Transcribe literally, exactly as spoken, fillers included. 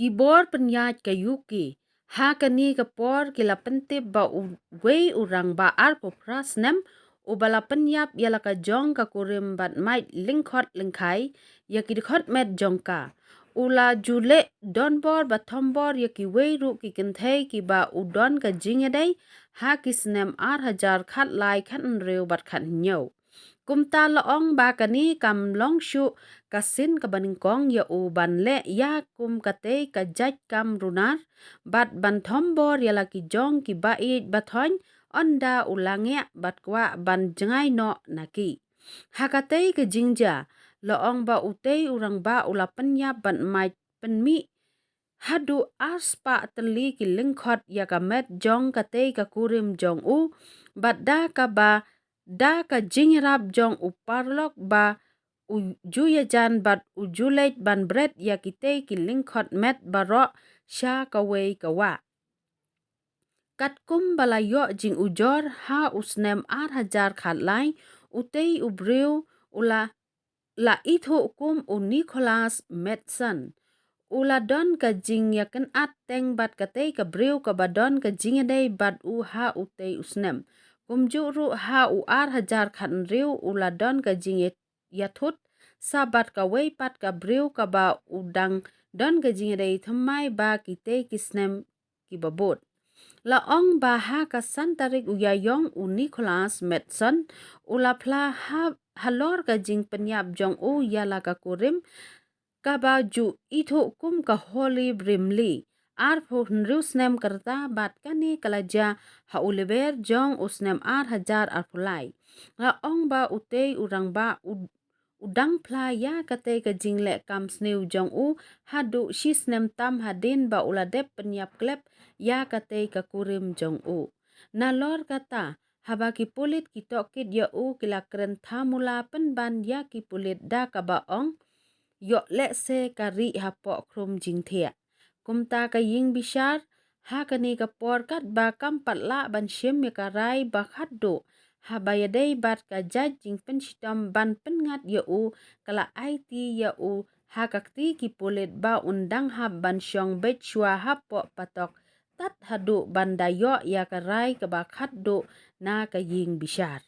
Ki bor pynïaid ka U K ha kane ka por ki la pyntip ba uwei u rangbah arphew phra snem uba la pynïap ïa la ka jong ka kurim bad mait lyngkhot lyngkhai ïa ki dkhot met jong ka, u la ju leh donbor ba thombor ïa kiwei ruh ki kynthei kiba u don ka jingïadei ha ki snem ar hajar khatlai, khathynriew bad khathynñiew. Kumta la ong ba kane kam long shuh ka sien kaba nyngkong ïa u ban leh ïa kum katei ka jait kam runar bad ban thombor ïa la ki jong kiba ïeit ba thoiñ ynda u la ngiah bad kwah ban jngai noh na ki. Ha katei ka jingjia, la ong ba utei u rangbah u la pynïap bad mait pynmih haduh arspah tylli ki lyngkhot ïa ka met jong katei ka kurim jong u, bad da kaba da ka jingïarap jong u paralok ba u ju ïajan bad u ju leit ban bret ïa kitei ki lyngkhot met baroh sha kawei ka wah. Katkum ba la ïoh jingujor ha u snem ar hajar khatlai, utei u briew u la la ithuh kum u Nicholas Matson. U la don ka jingïakynad teng bad katei ka briew kaba don ka jingïadei bad u ha utei u snem. Kumjuh ruh ha u ar hajar khathynriew u la don ka jingïathut sa bad kawei pat ka briew kaba u dang don ka jingïadei thymmai ba kitei ki snem kiba bud. La ong ba ha ka san tarik u Ïaïong u Nicholas Matson u la phla ha halor ka jingpynïap jong u ïa la ka kurim kaba ju ithuh kum ka Holly Brimley, arphew hynriew snem ka rta bad kane ka la jia ha u Lber jong u snem ar hajar arphew lai. La ong ba utei u rangbah u u dang phla ïa katei ka jingleh kam sniew jong u haduh shi snem tam hadien ba u la dep pynïap klep ïa katei ka kurim jong u. Nalor kata, haba ki pulit ki tohkit ïa u ki la kren thamula pynban ïa ki pulit da kaba ong ïoh lehse ka rieh hapoh khrum jingthiah. Kumta ka ïing bishar ha kane ka por katba kam pat lah ban shim ïa ka rai ba khatduh haba ïadei bad ka jait jingpynshitom ban pynngat ïa u, ka la aiti ïa u ha ka kti ki pulit ba un dang hap ban shong beit shuwa hapoh patok tad haduh ban da ïoh ïa ka rai kaba khatduh na ka ïing bishar.